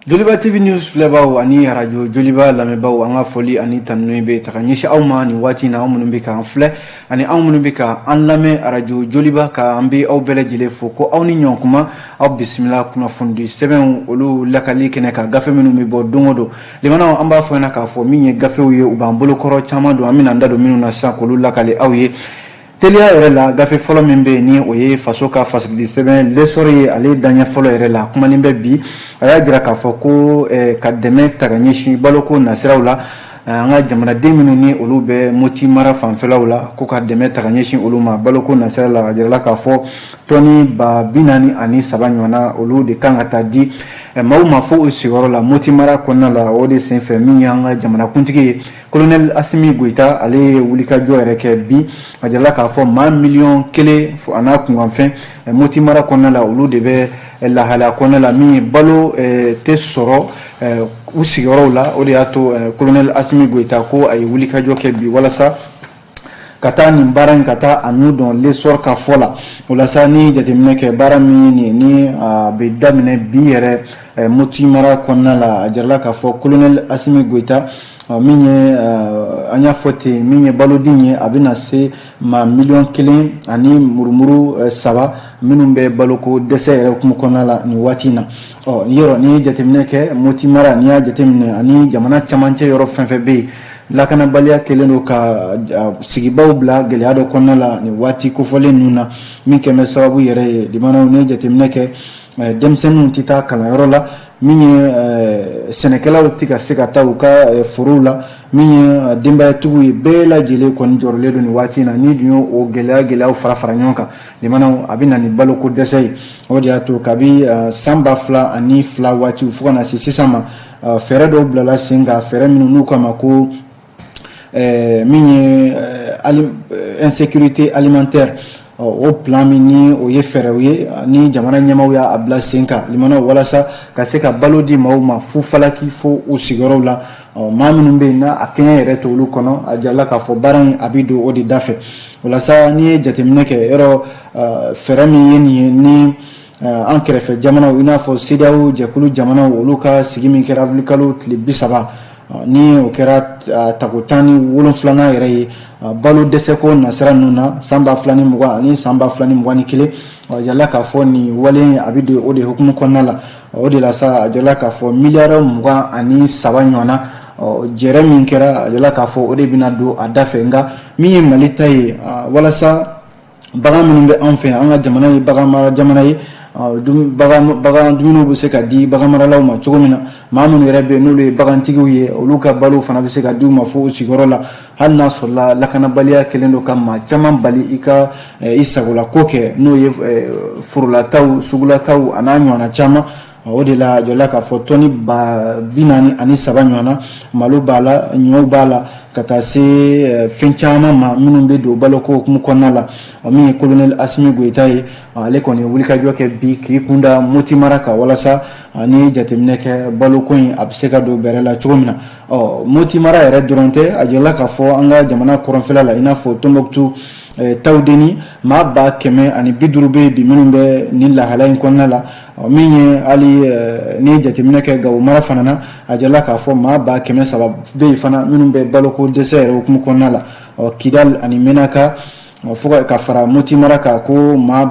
Joliba TV News filɛbaw ani arajo Joliba lamɛnbaaw, an ka foli ani tanuni bɛ ta ka ɲɛsin aw ma nin waati in na, aw minnu bɛ k'an filɛ ani aw minnu bɛ ka an lamɛn arajo Joliba kan. An bɛ aw bɛɛ lajɛlen fo ko aw ni ɲɔgɔn kuma, aw bisimila kunnafonidi sɛbɛnw olu lakali kɛnɛ kan, gafe minnu bɛ bɔ don o don. Limanaw, an b'a fɔ ɲɛna k'a fɔ min ye gafew ye, u b'an bolokɔrɔ caman don, an bɛna an da don minnu na sisan k'olu lakali aw ye teliya yɛrɛ la. Gafe fɔlɔ min bɛ yen, ni o ye faso ka fasilidi sɛbɛn L'Essor ye, ale daɲɛ fɔlɔ yɛrɛ la kumanin bɛ bi. A y'a jira k'a fɔ ko ka dɛmɛ ta ka ɲɛsin baloko nasiraw la, an ka jamanaden minnu ni olu bɛ Moti mara fanfɛlaw la, ko ka dɛmɛ ta ka ɲɛsin olu ma baloko nasira la. A jirala k'a fɔ tɔni 43 ɲɔgɔnna, olu de kan ka taa di maaw ma fo u sigiyɔrɔ la Moti mara kɔnɔna la. O de senfɛ, min y'an ka jamanakuntigi ye, Colonel Asimi Goyita, ale ye wulikajɔ yɛrɛ kɛ bi. A jirala k'a fɔ maa 1 miliyɔn a n'a kunkanfɛn Moti mara kɔnɔna la, olu de bɛ lahalaya kɔnɔna la min ye balo tɛ sɔrɔ u sigiyɔrɔw la. O de y'a to Colonel Asimi Goyita ko a ye wulikajɔ kɛ bi walasa ka taa nin baara in, ka taa a nu dɔn, L'Essor ka fɔ la. O la sa, ni jateminɛ kɛ, baara min ye nin ni a bɛ daminɛ bi yɛrɛ Moti mara kɔnɔna la. A jirala k'a fɔ Colonel Asimi Goyita min ye, an y'a fɔ ten, min ye balodi ye, a bɛna se maa 1 miliyɔn ani murumuru saba minnu bɛ baloko dɛsɛ yɛrɛ hukumu kɔnɔna la nin waati in na. Ɔ yɔrɔ n'i ye jateminɛ kɛ, Moti mara, n'i y'a jateminɛ ani jamana camancɛ yɔrɔ fɛn fɛn bɛ yen, lakanabaliya kɛlen don ka sigibaw bila gɛlɛya dɔ kɔnɔna la nin waati kofɔlen ninnu na, min kɛlen bɛ sababu yɛrɛ ye, limanaw, n'i ye jateminɛ kɛ, denmisɛnninw tɛ taa kalanyɔrɔ la, min ye sɛnɛkɛlaw tɛ ka se ka taa u ka forow la, min ye denbayatigiw ye, bɛɛ lajɛlen kɔni jɔrɔlen don nin waati in na. Ni dun ye o gɛlɛya gɛlɛyaw fara fara ɲɔgɔn kan, limanaw, a bɛ na ni baloko dɛsɛ ye. O de y'a to kabi san 2002 waatiw fo ka na se sisan ma, fɛɛrɛ dɔw bilala sen kan, fɛɛrɛ minnu n'u k'a ma ko min ye insécurité alimentaire, o plan min ni o ye fɛɛrɛw ye ni jamana ɲɛmaaw y'a bila sen kan, limanaw, walasa ka se ka balo di maaw ma fu falaki fo u sigiyɔrɔw la, maa minnu bɛ yen n'a a kɛɲɛ yɛrɛ t'olu kɔnɔ. A jirala k'a fɔ baara in a bɛ don o de da fɛ. O la sa, n'i ye jateminɛ kɛ, yɔrɔ fɛɛrɛ min ye nin ye, ni an kɛrɛfɛ jamanaw, i n'a fɔ CEDEAO jɛkulu jamanaw, olu ka sigi min kɛra avril tile 30, ni o kɛra tako 17nan yɛrɛ ye balo dɛsɛko nasira ninnu na san 2020 ani san 2021, a jirala k'a fɔ nin wale a bɛ don o de hukumu kɔnɔna la. O de la sa, a jirala k'a fɔ miliyari 23 ɲɔgɔnna, jɛrɛ min kɛra, a jirala k'a fɔ o de bɛna don a da fɛ. Nka min ye Mali ta ye, walasa bagan minnu bɛ an fɛ yan, an ka jamana ye bagan mara jamana ye, bagan dumuniw bɛ se ka di bagan maralaw ma cogo min na, maa minnu yɛrɛ bɛ yen n'olu ye bagantigiw ye, olu ka balo fana bɛ se ka di u ma fo u sigiyɔrɔ la, hali n'a sɔrɔla lakanabaliya kɛlen don ka maa caman bali i ka i sagola ko kɛ, n'o ye forolataw, sugulataw a n'a ɲɔgɔnna caman. O de la, a jɔla k'a fɔ tɔni 43 ɲɔgɔnna, malo b'a la, ɲɔw b'a la, ka taa se fɛn caman ma minnu bɛ don baloko hukumu kɔnɔna la. Min ye Colonel Asimi Goyita ye, ale kɔni ye wulikajɔ kɛ bi k'i kunda Moti mara kan, walasa ni jateminɛ kɛ, baloko in a bɛ se ka don bɛrɛ la cogo min na. Ɔ Moti mara yɛrɛ dɔrɔn tɛ, a jirala k'a fɔ an ka jamana kɔrɔnfɛla la, i n'a fɔ Tɔnbɔkutu, Tawudeni, maa 150 bɛ yen bi minnu bɛ nin lahala in kɔnɔna la. Min ye hali n'i ye jateminɛ kɛ Gawo mara fana na, a jirala k'a fɔ maa 300 bɛ yen fana minnu bɛ baloko dɛsɛ yɛrɛ hukumu kɔnɔna la. Ɔ Kidali ani Menaka, fo ka fara Moti mara kan, ko maa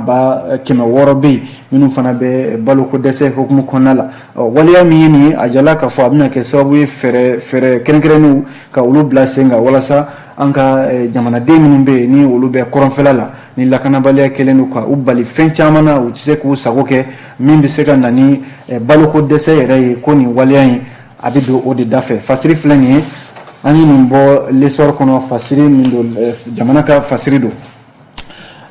600 bɛ yen minnu fana bɛ baloko dɛsɛ hukumu kɔnɔna la. Waleya min ye nin ye, a jirala k'a fɔ a bɛna kɛ sababu ye fɛɛrɛ kɛrɛnkɛrɛnnenw ka olu bila sen kan, walasa an ka jamanaden minnu bɛ yen ni olu bɛ kɔrɔnfɛla la, ni lakanabaliya kɛlen don ka u bali fɛn caman na, u tɛ se k'u sago kɛ, min bɛ se ka na ni baloko dɛsɛ yɛrɛ ye, ko nin waleya in a bɛ don o de da fɛ. Fasiri filɛ nin ye, an ye nin bɔ L'Essor kɔnɔ, fasiri min don, jamana ka fasiri don.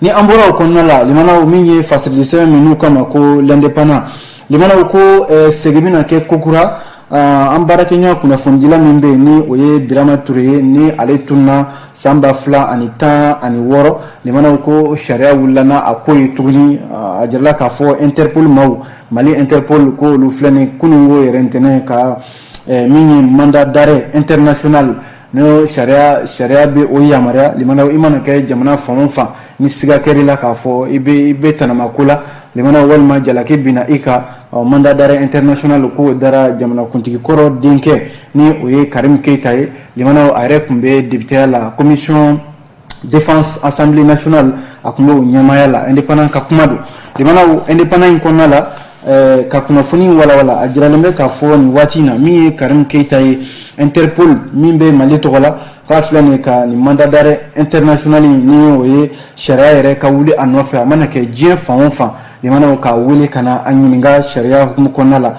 Ni an bɔra o kɔnɔna la, limanaw, min ye fasirili sɛbɛn min n'u kama ko L'Indépendant, limanaw, ko segin bɛna kɛ kokura an baarakɛɲɔgɔn kunnafonidila min bɛ yen, ni o ye Birama Ture ye, ni ale tununa san 2016, limanaw, ko sariya wulila n'a a ko ye tuguni. A jirala k'a fɔ Interpol maaw, Mali Interpol, ko olu filɛ nin kununko yɛrɛ ntɛnɛn ka min ye mandat d'arrêt international, n'o sariya bɛ o yamaruya. Limanaw, i mana kɛ jamana fan o fan, ni siga kɛr'i la k'a fɔ i bɛ tanama ko la, limanaw, walima jalaki binna i kan. Mandat d'arrêt international ko dara jamanakuntigi kɔrɔ denkɛ ni o ye Karim Keita ye. Limanaw, a yɛrɛ tun bɛ députéya la, commission défense assemblée nationale, a tun bɛ o ɲɛmaaya la. Indépendant ka kuma don. Limanaw, Indépendant in kɔnɔna la, ka kunnafoni walawala, a jiralen bɛ k'a fɔ nin waati in na, min ye Karim Keita ye, Interpol min bɛ Mali tɔgɔ la, k'a filɛ nin ye ka nin mandat d'arrêt international, ni o ye sariya yɛrɛ ka wuli a nɔfɛ, a mana kɛ diɲɛ fan o fan, limanaw, k'a wele ka na a ɲininka sariya hukumu kɔnɔna la,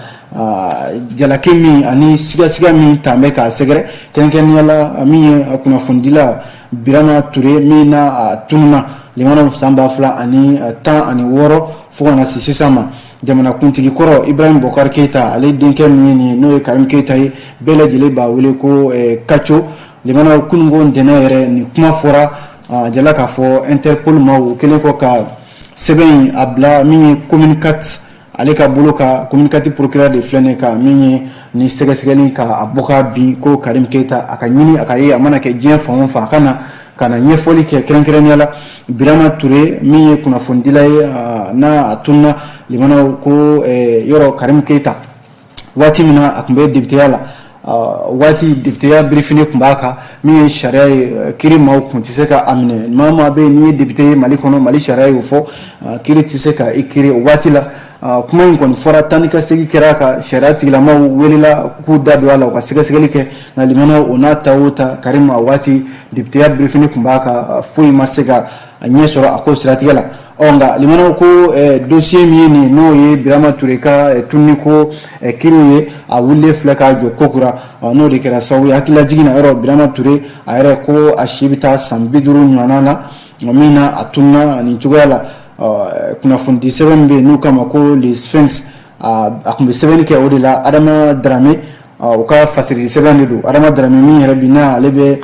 jalaki min ani sigasiga min tan bɛ k'a sɛgɛrɛ, kɛrɛnkɛrɛnnenya la min ye kunnafonidila Birama Ture min na a tununa, limanaw, san 2016 fo ka na se sisan ma. Jamanakuntigi kɔrɔ Ibrahim Boubacar Keita, ale denkɛ min ye nin ye, n'o ye Karim Keita ye, bɛɛ lajɛlen b'a wele ko Kaco. Limanaw, kununko ntɛnɛn yɛrɛ nin kuma fɔra jala k'a fɔ Interpol maaw, o kɛlen kɔ ka sɛbɛn in a bila min ye commune 4 ale ka bolo ka commune 4 procureur de filɛ nin ka min ye ni sɛgɛsɛgɛli ka a bɔ ka bin ko Karim Keita a ka ɲini a ka ye, a mana kɛ diɲɛ fan o fan, a ka na ka na ɲɛfɔli kɛ, kɛrɛnkɛrɛnnenya la Birama Ture min ye kunnafonidila ye n'a a tununa. Limanaw, ko yɔrɔ Karim Keita, waati min na a tun bɛ députéya la, waati députéya birifini tun b'a kan, min ye sariya ye, kiiri maaw tun tɛ se ka a minɛ. Maa maa bɛ yen n'i ye député ye Mali kɔnɔ, Mali sariya y'o fɔ, kiiri tɛ se ka i kiiri o waati la. Kuma in kɔni fɔra, taa ni ka segin kɛra, ka sariya tigilamaw welela k'u da don a la, u ka sɛgɛsɛgɛli kɛ. Nka limanaw, o n'a ta o ta, Karim a waati députéya birifini tun b'a kan, foyi ma se ka ɲɛ sɔrɔ a ko siratigɛ la. Ɔ nka limanaw, ko dossier min ye nin, n'o ye Birama Ture ka tununi ko kiiriw ye, a wulilen filɛ k'a jɔ kokura. N'o de kɛra sababu ye, hakililajigin na, yɔrɔ Birama Ture a yɛrɛ ko a si bɛ taa san 50 ɲɔgɔnna na min na a tununa nin cogoya la. Kunnafonidi sɛbɛn min bɛ yen n'u k'a ma ko Le Sphinx, a tun bɛ sɛbɛnni kɛ o de la, Adama Darame o ka fasirili sɛbɛn de don. Adama Darame min yɛrɛ bi n'a ale bɛ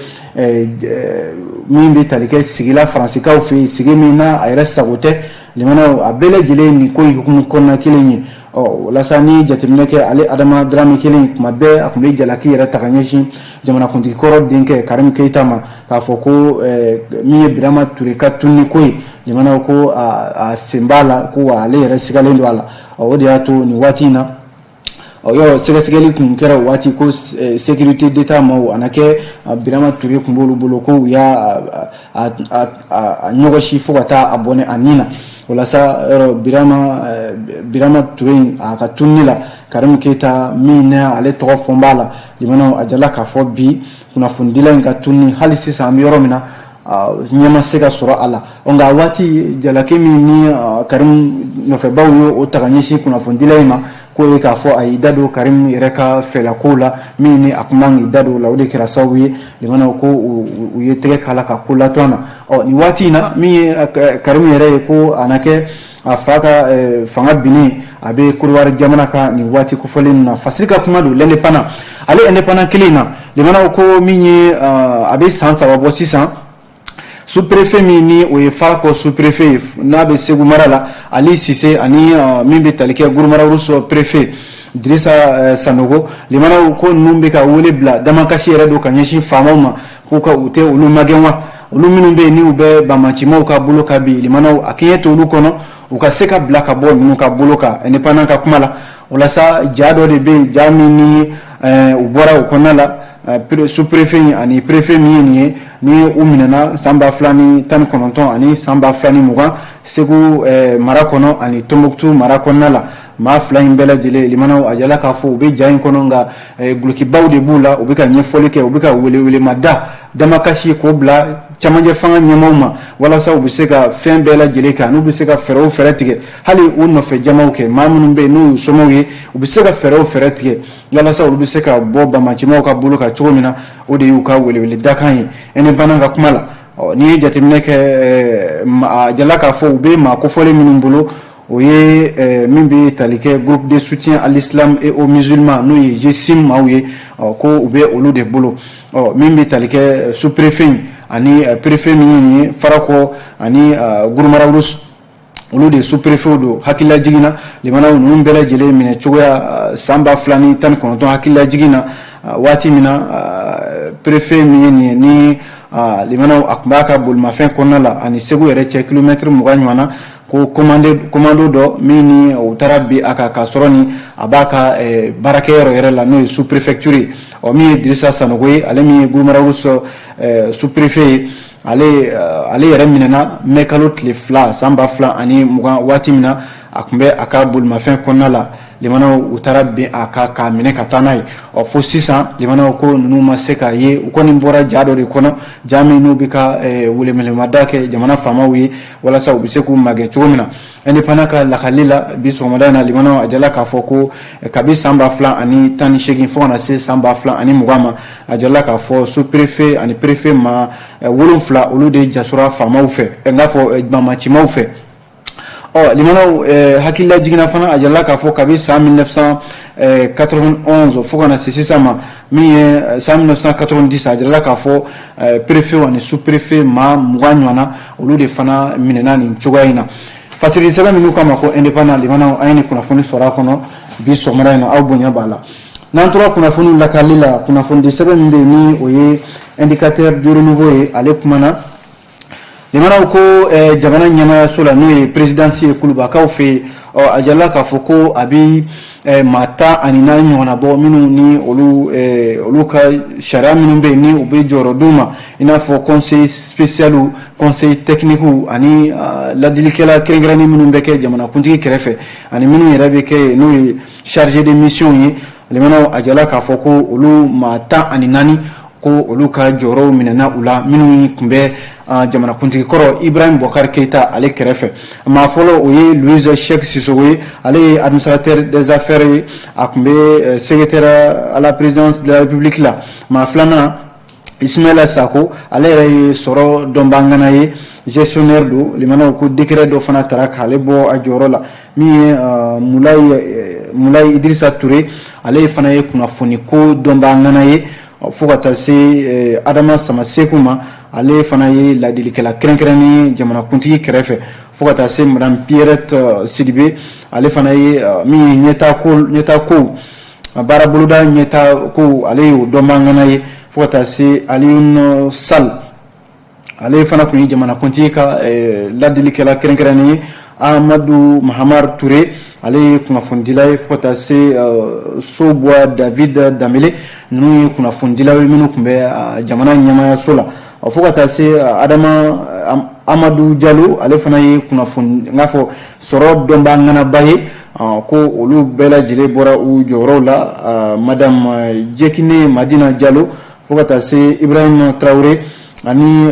min bɛ tali kɛ sigila Faransikaw fɛ yen, sigi min na a yɛrɛ sago tɛ. Limanaw, a bɛɛ lajɛlen nin ko in hukumu kɔnɔna kelen ye. Ɔ walasa ni jateminɛ kɛ, ale Adama Darame kelen, tuma bɛɛ a tun bɛ jalaki yɛrɛ ta ka ɲɛsin jamanakuntigi kɔrɔ denkɛ Karim Keita ma, k'a fɔ ko min ye Birama Ture ka tununi ko ye, limanaw, ko a sen b'a la, ko ale yɛrɛ sigalen don a la. O de y'a to nin waati in na, yɔrɔ sɛgɛsɛgɛli kun kɛra o waati ko sécurité d'État maaw a na kɛ Birama Ture tun b'olu bolo, ko u y'a a ɲɔgɔsi fo ka taa a bɔnɛ a nin na. Walasa yɔrɔ Birama Ture in a ka tununi la, Karim Keita min na ale tɔgɔ fɔ b'a la, limanaw, a jala k'a fɔ bi kunnafonidila in ka tununi, hali sisan an bɛ yɔrɔ min na, ɲɛ ma se ka sɔrɔ a la. Nka waati jalaki min ni Karim nɔfɛbaw ye o ta ka ɲɛsin kunnafonidila in ma, k'o ye k'a fɔ a y'i da don Karim yɛrɛ ka fɛlakow la, min ni a kun man k'i da don o la, o de kɛra sababu ye, limanaw, ko u ye tɛgɛ k'a la ka ko latɔn na. Ɔ nin waati in na, min ye Karim yɛrɛ ye, ko a na kɛ a fa ka fanga binnen, a bɛ Kodiwari jamana kan nin waati kofɔlen na. Fasiri ka kuma don L'Indépendant, ale Indépendant kelen in na. Limanaw, ko min ye a bɛ san 3 bɔ sisan, sous-préfet min ni o ye Farakɔ sous-préfet ye n'a bɛ Segu mara la, Ali Sise, ani min bɛ tali kɛ Gurumararuso préfet Dirisa Sanogo, limanaw, ko ninnu bɛ ka wele bila, damakasi yɛrɛ don ka ɲɛsin faamaw ma, k'u ka u tɛ olu magɛn wa, olu minnu bɛ yen n'u bɛ banbaancimaw ka bolo kan bi, limanaw, a kɛɲɛ t'olu kɔnɔ, u ka se ka bila ka bɔ ninnu ka bolo kan. Indépendant ka kuma la, walasa ja dɔ de bɛ yen, ja min ni u bɔra o kɔnɔna la, sous-préfet ani préfet min ye nin ye, ni u minɛna san 2019 ani san 2020 Segu mara kɔnɔ ani Tombouctou mara kɔnɔna la. Maa fila in bɛɛ lajɛlen, limanaw, a jala k'a fɔ u bɛ ja in kɔnɔ, nka dulokibaw de b'u la, u bɛ ka ɲɛfɔli kɛ, u bɛ ka welewelema da, damakasi k'o bila camancɛ fanga ɲɛmaaw ma, walasa u bɛ se ka fɛn bɛɛ lajɛlen kɛ, n'u bɛ se ka fɛɛrɛ o fɛɛrɛ tigɛ, hali u nɔfɛ jamaw kɛ, maa minnu bɛ yen n'u y'u somɔgɔw ye, u bɛ se ka fɛɛrɛ o fɛɛrɛ tigɛ walasa olu bɛ se ka bɔ banbaancimaw ka bolo kan cogo min na. O de y'u ka welewele dakan ye Indépendant ka kuma la. Ɔ n'i ye jateminɛ kɛ, a jala k'a fɔ u bɛ maa kofɔlen minnu bolo, o ye min bɛ tali kɛ groupe de soutien à l'islam et aux musulmans, n'o ye GSIM maaw ye, ko u bɛ olu de bolo. Ɔ min bɛ tali kɛ sous-préfet ani préfet min ye nin ye Farakɔ ani Gurumararusu, olu de sous-préfet don. Hakililajigin na, limanaw, ninnu bɛɛ lajɛlen minɛ cogoya san 2019, hakililajigin na, waati min na préfet min ye nin ye ni limanaw, a tun b'a ka bolimafɛn kɔnɔna la, ani Segu yɛrɛ cɛ kilomɛtiri 20 ɲɔgɔn na, Ko commando dɔ min ni u taara bin a kan k'a sɔrɔ ni a b'a ka baarakɛyɔrɔ yɛrɛ la, n'o ye sous préfecture ye. Ɔ, min ye Dirisa Sanogo ye, ale min ye Gourma-Rharous sous préfet ye, ale yɛrɛ minɛna mɛ kalo tile 2 san 2020, waati min na a tun bɛ a ka bolimafɛn kɔnɔna la. Limanaw, u taara bin a kan k'a minɛ ka taa n'a ye. Ɔ, fo sisan, limanaw, ko ninnu ma se k'a ye. U kɔni bɔra ja dɔ de kɔnɔ, ja min n'u bɛ ka welewelemada kɛ jamana faamaw ye walasa u bɛ se k'u magɛn cogo min na. Indépendant ka lakali la bi sɔgɔmada in na, limanaw, a jala k'a fɔ ko kabi san 2018 fo ka na se san 2020 ma, a jala k'a fɔ sous préfet ani préfet ma 7, olu de jasora faamaw fɛ, n k'a fɔ banbaancimaw fɛ. Ɔ, limanaw, hakilila jiginna fana, a jirala k'a fɔ kabi san 1991 fo ka na se sisan ma, min ye san 1990, a jirala k'a fɔ préfet ani sous préfet maa 20 ɲɔgɔnna, olu de fana minɛna nin cogoya in na. Fasiri sɛbɛn minnu kama ko Indépendant, limanaw, an ye nin kunnafoni sɔrɔ a kɔnɔ bi sɔgɔmada in na. Aw bonya b'a la. N'an tora kunnafoniw lakali la, kunnafonidi sɛbɛn min bɛ yen ni o ye Indicateur du Renouveau ye, ale kumana, limanaw, ko jamana ɲɛmayaso la, n'o ye présidence ye Kulubakaw fɛ yen. Ɔ, a jirala k'a fɔ ko a bɛ maa 14 ɲɔgɔnna bɔ, minnu ni olu ka sariya minnu bɛ yen ni u bɛ jɔyɔrɔ d'u ma, i n'a fɔ conseil spécial, conseil technique ani ladilikɛla kɛrɛnkɛrɛnnen minnu bɛ kɛ jamanakuntigi kɛrɛfɛ, ani minnu yɛrɛ bɛ kɛ n'o ye chargé de mission ye. Limanaw, a jirala k'a fɔ ko olu maa 14, ko olu ka jɔyɔrɔw minɛna u la, minnu tun bɛ jamanakuntigi kɔrɔ Ibrahim Boubacar Keïta ale kɛrɛfɛ. Maa fɔlɔ, o ye Louise Cheikh Sissoko ye, ale ye administrateur des affaires ye, a tun bɛ secrétaire à la présidence de la République la. Maa filanan, Ismaïla Sako, ale yɛrɛ ye sɔrɔ dɔnbagana ye, gestionnaire don. Limanaw, ko décret dɔ fana tara k'ale bɔ a jɔyɔrɔ la. Min ye Mulayi Idrissa Touré, ale fana ye kunnafoni ko dɔnbagana ye. Fo ka taa se Adama Samaseku ma, ale fana ye ladilikɛla kɛrɛnkɛrɛnnen ye jamanakuntigi kɛrɛfɛ. Fo ka taa se Madame Pierrette Sidibe, ale fana ye min ye ɲɛta kow baara boloda, ɲɛta kow, ale y'o dɔnbagana ye. Fo ka taa se Alioune Sall, ale fana tun ye jamanakuntigi ka ladilikɛla kɛrɛnkɛrɛnnen ye. Amadou Mahamar Touré, ale ye kunnafonidila ye. Fo ka taa se Soboa David Danbele, ninnu ye kunnafonidilaw ye minnu tun bɛ jamana ɲɛmayaso la. Fo ka taa se Adama Amadu Jalo, ale fana ye kunnafoni, n k'a fɔ sɔrɔ dɔnbaa ŋanaba ye, ko olu bɛɛ lajɛlen bɔra u jɔyɔrɔw la. Madame Jekine Madina Jalo, fo ka taa se Ibrahim Traoré ani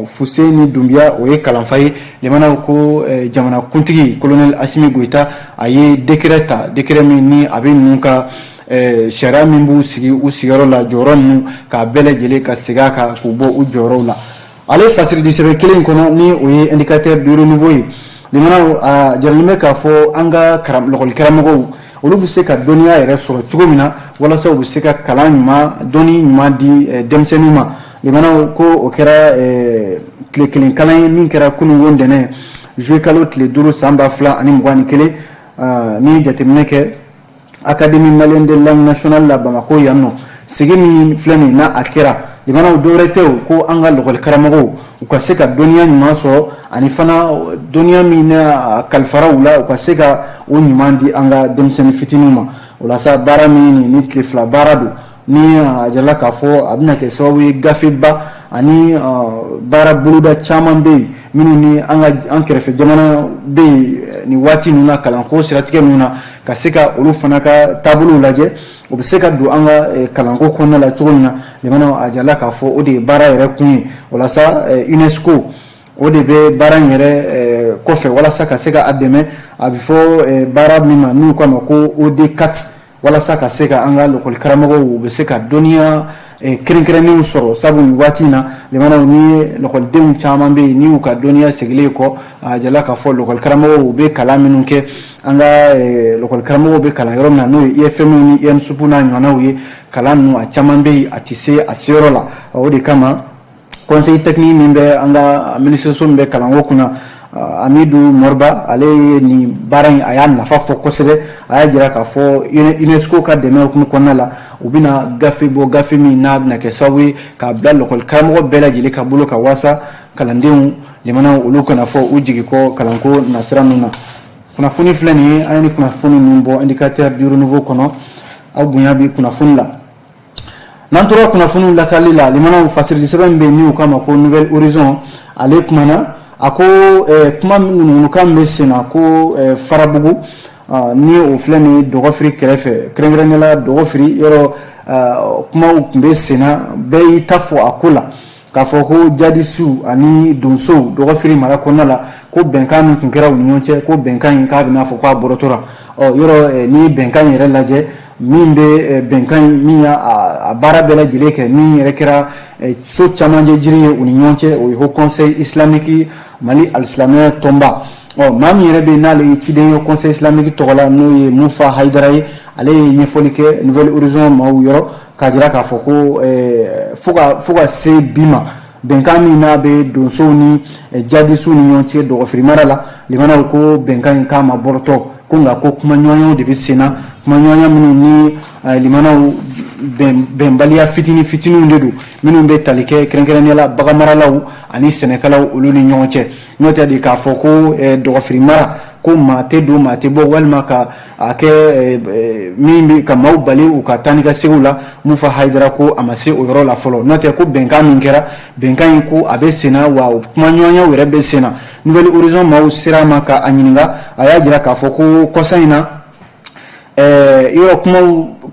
Fuseni Dunbiya, o ye kalanfa ye. Limanaw, ko jamanakuntigi colonel Assimi Goïta, a ye décret ta, décret min ni a bɛ ninnu ka sariya min b'u sigi u sigiyɔrɔ la, jɔyɔrɔ ninnu, k'a bɛɛ lajɛlen ka segin a kan k'u bɔ u jɔyɔrɔw la. Ale fasiridi sɛbɛn kelen in kɔnɔ, ni o ye Indicateur du Renouveau ye, limanaw, a jiralen bɛ k'a fɔ an ka lakɔlikaramɔgɔw, olu bɛ se ka dɔnniya yɛrɛ sɔrɔ cogo min na walasa u bɛ se ka kalan ɲuman, dɔnni ɲuman di denmisɛnninw ma. Limanaw, ko o kɛra tile kelen kalan ye min kɛra kununko ntɛnɛn, juillet kalo tile 5 san 2021, ni jateminɛ kɛ Académie malienne de langue nationale la Bamako yan nɔ. Sigi min filɛ nin n'a a kɛra, limanaw, dɔwɛrɛ tɛ o, ko an ka lakɔlikaramɔgɔw, u ka se ka dɔnniya ɲuman sɔrɔ, ani fana dɔnniya min n'a kalifara u la, u ka se ka o ɲuman di an ka denmisɛnnin fitininw ma. O la sa, baara min ni tile 2 baara don, ni a jirala k'a fɔ a bɛna kɛ sababu ye, gafeba ani baara boloda caman bɛ yen minnu ni an ka an kɛrɛfɛ jamana bɛ yen nin waati ninnu na, kalanko siratigɛ ninnu na, ka se ka olu fana ka taabolow lajɛ, o bɛ se ka don an ka kalanko kɔnɔna la cogo min na. Limanaw, a jirala k'a fɔ o de ye baara yɛrɛ kun ye. O la sa, UNESCO, o de bɛ baara in yɛrɛ kɔfɛ walasa ka se ka a dɛmɛ. A bɛ fɔ baara min ma n'u k'a ma ko OD4, walasa ka se ka an ka lakɔli karamɔgɔw, u bɛ se ka dɔnniya kɛrɛnkɛrɛnnenw sɔrɔ, sabu nin waati in na, limanaw, ni lakɔlidenw caman bɛ yen ni y'u ka dɔnniya segilen kɔ, a jirala k'a fɔ lakɔli karamɔgɔw, u bɛ kalan minnu kɛ, an ka lakɔli karamɔgɔw bɛ kalan yɔrɔ min na, n'o ye IFM ni ENSUP n'a ɲɔgɔnnaw ye, kalan ninnu a caman bɛ yen, a tɛ se a seyɔrɔ la. O de kama, conseil technique min bɛ an ka ministère min bɛ kalanko kunna, Amidu Moriba, ale ye nin baara in, a y'a nafa fɔ kosɛbɛ. A y'a jira k'a fɔ UNESCO ka dɛmɛ hukumu kɔnɔna la, u bɛna gafe bɔ, gafe min n'a bɛna kɛ sababu ye k'a bila lɔkɔli karamɔgɔ bɛɛ lajɛlen ka bolo kan, walasa kalandenw limanaw olu kana fɔ u jigi kɔ kalanko nasira ninnu na. Kunnafoni filɛ nin ye, an ye ni kunnafoni ninnu bɔ Indicateur du Renouveau kɔnɔ. Aw bonya bi kunnafoni la. N'an tora kunnafoniw lakali la, limanaw, fasirili sɛbɛn bɛ yen ni u k'a ma ko Nouvel Horizon, ale kumana, a ko kuma ŋunuŋunukan bɛ sen na ko Farabugu, ni o filɛ nin ye Dɔgɔfiri kɛrɛfɛ, kɛrɛnkɛrɛnnenya la Dɔgɔfiri yɔrɔ, kumaw tun bɛ sen na, bɛɛ y'i ta fɔ a ko la, k'a fɔ ko jadisiw ani donsow Dɔgɔfiri mara kɔnɔna la, ko bɛnkan min tun kɛra u ni ɲɔgɔn cɛ, ko bɛnkan in k'a bɛna fɔ k'a bɔrɔtɔra. Ɔ yɔrɔ, n'i ye bɛnkan in yɛrɛ lajɛ, min bɛ bɛnkan in, min y'a baara bɛɛ lajɛlen kɛ, min yɛrɛ kɛra so camancɛ jiri ye u ni ɲɔgɔn cɛ, o ye Haut Conseil islamique, Mali alisilamɛya tɔnba. Ɔ maa min yɛrɛ bɛ yen n'ale ye ciden ye Conseil islamique tɔgɔ la, n'o ye Mufa Hayidara ye, ale ye ɲɛfɔli kɛ Nouvel Horizon maaw yɔrɔ k'a jira k'a fɔ ko fo ka se bi ma, bɛnkan min n'a bɛ donsow ni jadisiw ni ɲɔgɔn cɛ Dɔgɔfiri mara la, limanaw, ko bɛnkan in k'a ma bɔrɔtɔ ko, nka ko kumaɲɔgɔnyaw de bɛ sen na, kumaɲɔgɔnya minnu ni limanaw bɛnbaliya fitinin fitininw de don, minnu bɛ tali kɛ kɛrɛnkɛrɛnnenya la baganmaralaw ani sɛnɛkɛlaw olu ni ɲɔgɔn cɛ. N'o tɛ de k'a fɔ ko Dɔgɔfiri mara ko maa tɛ don, maa tɛ bɔ, walima ka a kɛ min bɛ ka maaw bali u ka taa ni ka seginw la, Mufa Hayidara ko a ma se o yɔrɔ la fɔlɔ. N'o tɛ ko bɛnkan min kɛra, bɛnkan in ko a bɛ sen na, wa kumaɲɔgɔnyaw yɛrɛ bɛ sen na. Nouvel Horizon maaw sera a ma ka a ɲininka, a y'a jira k'a fɔ ko kɔsa in na, yɔrɔ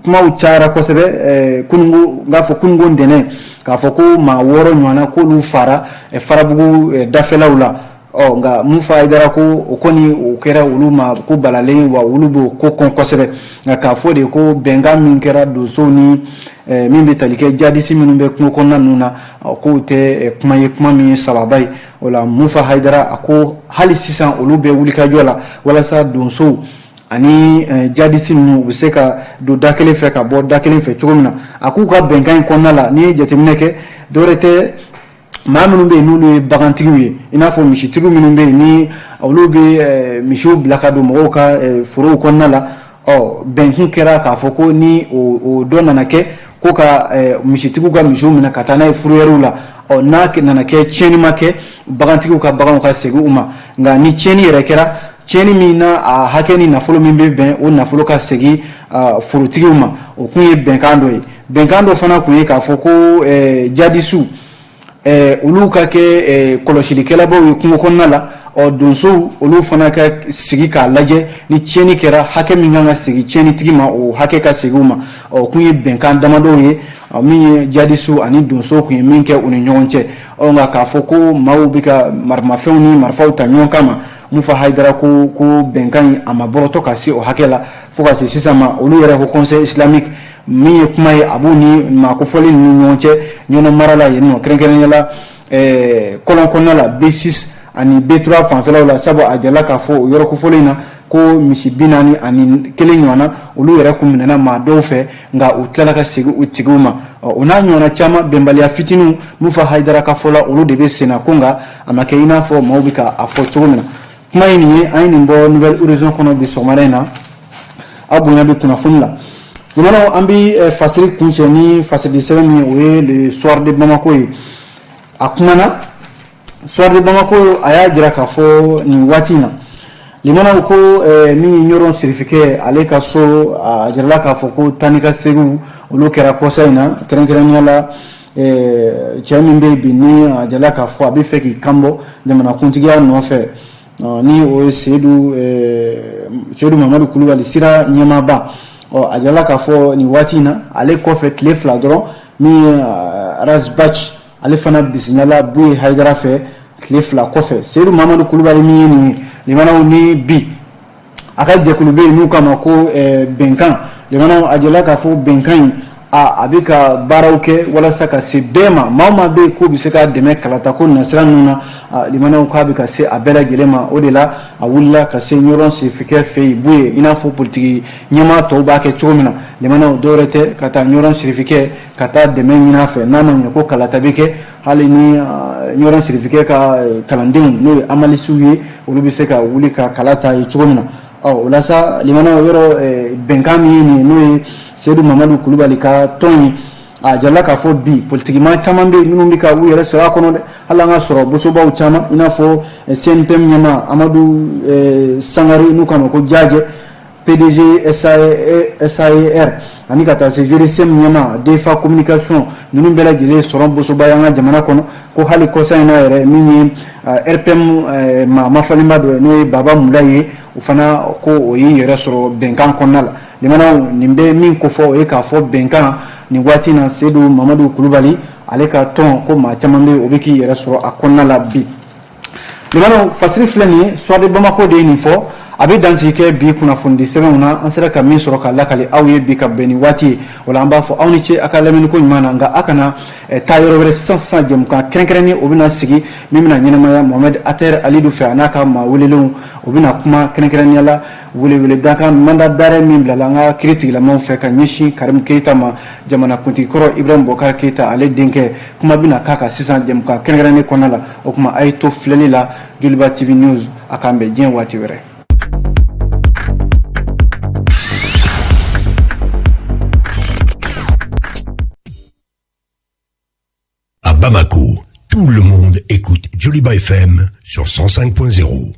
kumaw cayara kosɛbɛ kununko, n k'a fɔ kununko ntɛnɛn, k'a fɔ ko maa 6 ɲɔgɔnna k'olu fara Farabugu dafɛlaw la. Ɔ nka Mufa Hayidara ko o kɔni o kɛra olu ma ko balalen, wa olu b'o ko kɔn kosɛbɛ. Nka k'a fɔ de ko bɛnkan min kɛra donsow ni min bɛ tali kɛ jadisi minnu bɛ kungo kɔnɔna ninnu na, k'o tɛ kuma ye, kuma min ye sababa ye. O la Mufa Hayidara a ko hali sisan olu bɛ wulikajɔ la walasa donsow ani jadisi ninnu u bɛ se ka don da kelen fɛ ka bɔ da kelen fɛ cogo min na. A k'u ka bɛnkan in kɔnɔna la, n'i ye jateminɛ kɛ, dɔwɛrɛ tɛ, maa minnu bɛ yen n'olu ye bagantigiw ye, i n'a fɔ misitigiw minnu bɛ yen ni olu bɛ misiw bila ka don mɔgɔw ka forow kɔnɔna la, ɔ bɛnkun kɛra k'a fɔ ko ni o dɔ nana kɛ ko ka misitigiw ka misiw minɛ ka taa n'a ye fourrièrew la, ɔ n'a nana kɛ tiɲɛni ma kɛ, bagantigiw ka baganw ka segin u ma. Nka ni tiɲɛni yɛrɛ kɛra, tiɲɛni min na a hakɛ ni nafolo min bɛ bɛn, o nafolo ka segin forotigiw ma. O kun ye bɛnkan dɔ ye. Bɛnkan dɔ fana kun ye k'a fɔ ko jadisiw olu ka kɛ kɔlɔsilikɛlabaw ye kungo kɔnɔna la, ɔ donsow olu fana ka sigi k'a lajɛ ni tiɲɛni kɛra, hakɛ min kan ka segin tiɲɛnitigi ma, o hakɛ ka segin u ma. Ɔ kun ye bɛnkan damadɔw ye min ye jadisiw ani donsow kun ye min kɛ u ni ɲɔgɔn cɛ. Ɔ nka k'a fɔ ko maaw bɛ ka maramafɛnw ni marifaw ta ɲɔgɔn kama, Mufa Hayidara ko bɛnkan in a ma bɔrɔtɔ ka se o hakɛ la fo ka se sisan ma. Olu yɛrɛ ko Conseil islamique min ye kuma ye a b'u ni maa kofɔlen ninnu ɲɔgɔn cɛ Ɲɔnɔ mara la yen nɔ, kɛrɛnkɛrɛnnenya la kɔlɔn kɔnɔna la, B6 ani B3 fanfɛlaw la, sabu a jirala k'a fɔ o yɔrɔ kofɔlen in na ko misi 41 ɲɔgɔnna olu yɛrɛ kun minɛna maa dɔw fɛ, nka u tilala ka segin u tigiw ma. O n'a ɲɔgɔnna caman, bɛnbaliya fitininw, Mufa Hayidara ka fɔ la, olu de bɛ sen na ko, nka a ma kɛ i n'a fɔ maaw bɛ ka a fɔ cogo min na. Kuma ye nin ye, an ye nin bɔ Nouvel Horizon kɔnɔ bi sɔgɔmada in na. Aw bonya bɛ kunnafoni la. Limanaw, an bɛ fasiri kuncɛ ni fasiri sɛbɛn min ye, o ye Le Soir de Bamako ye. A kumana Soir de Bamako, a y'a jira k'a fɔ nin waati in na, limanaw, ko min ye Ɲɔrɔ sirifikɛ ale ka so, a jirala k'a fɔ ko taa ni ka seginw olu kɛra kɔsa in na, kɛrɛnkɛrɛnnenya la cɛ min bɛ yen bi ni a jirala k'a fɔ a bɛ fɛ k'i kanbɔ jamanakuntigiya nɔfɛ, ni o ye Seyidu Mamadu Kulubali, sira ɲɛmaaba. Ɔ a jirala k'a fɔ nin waati in na, ale kɔfɛ tile 2 dɔrɔn, min ye Ras Bath, ale fana bisimilala Buye Hayidara fɛ tile 2 kɔfɛ. Seyidu Mamadu Kulubali min ye nin ye, limanaw, ni bi a ka jɛkulu bɛ yen n'u k'a ma ko Bɛnkan, limanaw, a jirala k'a fɔ bɛnkan in A bɛ ka baaraw kɛ walasa ka se bɛɛ ma. Maa o maa bɛ yen k'o bɛ se k'a dɛmɛ kalata ko nasira ninnu na, limanaw, k'a bɛ ka se a bɛɛ lajɛlen ma. O de la a wulila ka se Ɲɔrɔn sirifikɛ fɛ yen Buye, i n'a fɔ politiki ɲɛmaa tɔw b'a kɛ cogo min na. Limanaw, dɔwɛrɛ tɛ ka taa Ɲɔrɔn sirifikɛ ka taa dɛmɛ ɲini a fɛ, n'a ma ɲɛ ko kalata bɛ kɛ, hali ni Ɲɔrɔn sirifikɛ ka kalandenw, n'o ye amalisiw ye, olu bɛ se ka wuli ka kala ta ye cogo min na. Ɔ o la sa, limanaw, yɔrɔ bɛnkan min ye nin ye, n'o ye Seyidu Mamadu Kulubali ka tɔn ye, a jirala k'a fɔ bi politikimaa caman bɛ yen minnu bɛ ka u yɛrɛ sɔrɔ a kɔnɔ dɛ. Hali an ka sɔrɔ bosobaw caman, i n'a fɔ CNPM ɲɛmaa Amadu Sangare, n'u k'a ma ko Jajɛ, PDG SAER, ani ka taa se GDCM ɲɛmaa DFA communication, ninnu bɛɛ lajɛlen sɔrɔ bosoba ye an ka jamana kɔnɔ. Ko hali kɔsa in na yɛrɛ, min ye RPM maa mafalenba dɔ ye, n'o ye Baba Mulayi ye, o fana ko o y'i yɛrɛ sɔrɔ bɛnkan kɔnɔna la. Limanaw, nin bɛ min kofɔ, o ye k'a fɔ bɛnkan nin waati in na, Seyidu Mamadu Kulubali ale ka tɔn, ko maa caman bɛ yen o bɛ k'i yɛrɛ sɔrɔ a kɔnɔna la bi. Limanaw, fasiri filɛ nin ye, Soir de Bamako de ye nin fɔ. A bɛ dansigi kɛ bi kunnafonidi sɛbɛnw na, an sera ka min sɔrɔ ka lakali aw ye bi ka bɛn ni waati ye. O la an b'a fɔ aw ni ce a ka lamɛnni ko ɲuman na, nka a kana taa yɔrɔ wɛrɛ. Sisan sisan, jɛmukan kɛrɛnkɛrɛnnen o bɛna sigi min bɛna ɲɛnamaya Mohamed Ater Alidu fɛ, a n'a ka maa welelenw, o bɛna kuma kɛrɛnkɛrɛnnenya la welewele dakan mandat d'arrêt min bilala an ka kiiri tigilamaw fɛ ka ɲɛsin Karimu Keyita ma, jamanakuntigi kɔrɔ Ibrahim Boubacar Keyita ale denkɛ. Kuma bɛna k'a kan sisan jɛmukan kɛrɛnkɛrɛnnen kɔnɔna la. O tuma a ye to filɛli la Joliba TV News, a k'an bɛn diɲɛ waati wɛrɛ. À Bamako, tout le monde écoute Joliba FM sur 105.0.